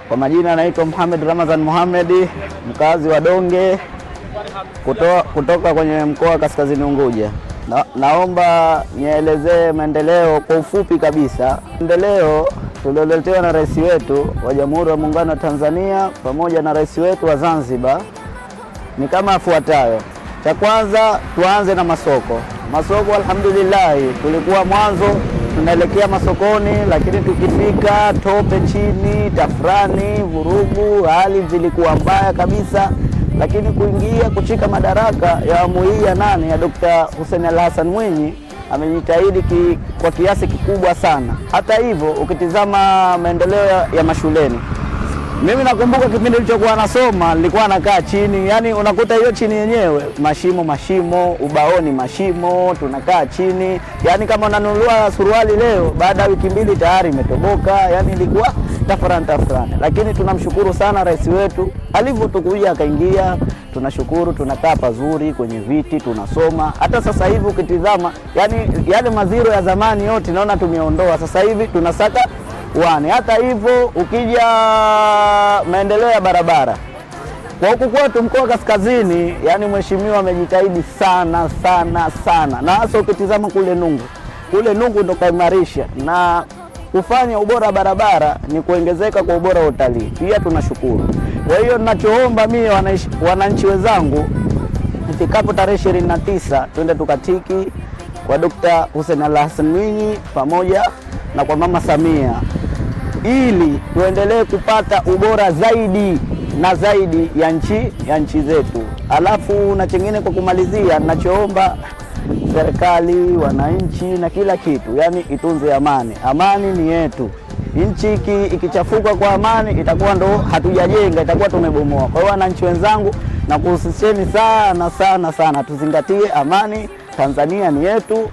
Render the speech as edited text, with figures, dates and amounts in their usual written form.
Kwa majina anaitwa Muhammad Ramadhan Muhammad, mkazi wa Donge kutoka kwenye mkoa wa Kaskazini Unguja. Naomba nielezee maendeleo kwa ufupi kabisa. Maendeleo tulioletewa na rais wetu wa Jamhuri ya Muungano wa Tanzania pamoja na rais wetu wa Zanzibar ni kama afuatayo. Cha kwanza, tuanze na masoko. Masoko alhamdulillah, tulikuwa mwanzo tunaelekea masokoni, lakini tukifika tope chini, tafrani, vurugu, hali zilikuwa mbaya kabisa. Lakini kuingia kushika madaraka ya awamu hii ya nane ya Dr. Hussein Ali Hassan Mwinyi amejitahidi kwa kiasi kikubwa sana. Hata hivyo, ukitizama maendeleo ya mashuleni, mimi nakumbuka kipindi nilichokuwa nasoma nilikuwa nakaa chini, yani unakuta hiyo chini yenyewe mashimo mashimo, ubaoni mashimo, tunakaa chini, yani kama unanunua suruali leo, baada ya wiki mbili tayari imetoboka, yani ilikuwa tafurani tafurani. Lakini tunamshukuru sana rais wetu alivyotukuja akaingia, tunashukuru, tunakaa pazuri kwenye viti tunasoma. Hata sasa hivi ukitizama, yani yale maziro ya zamani yote naona tumeondoa, sasa hivi tunasaka wane. Hata hivyo ukija maendeleo ya barabara kwa huku kwetu mkoa wa Kaskazini, yani mheshimiwa amejitahidi sana sana sana, na hasa ukitizama kule Nungu, kule Nungu ndo kaimarisha na kufanya ubora wa barabara ni kuongezeka kwa ubora wa utalii. Pia tunashukuru. Kwa hiyo ninachoomba mie wananchi wenzangu, ifikapo tarehe 29 twende tukatiki kwa Dr. Hussein Ali Hassan Mwinyi pamoja na kwa Mama Samia ili tuendelee kupata ubora zaidi na zaidi ya nchi zetu. Alafu na chengine kwa kumalizia, ninachoomba serikali, wananchi na kila kitu, yani itunze amani. Amani ni yetu. Nchi ikichafuka kwa amani itakuwa ndo hatujajenga, itakuwa tumebomoa. Kwa hiyo wananchi wenzangu, na kuhusisheni sana sana sana, tuzingatie amani. Tanzania ni yetu.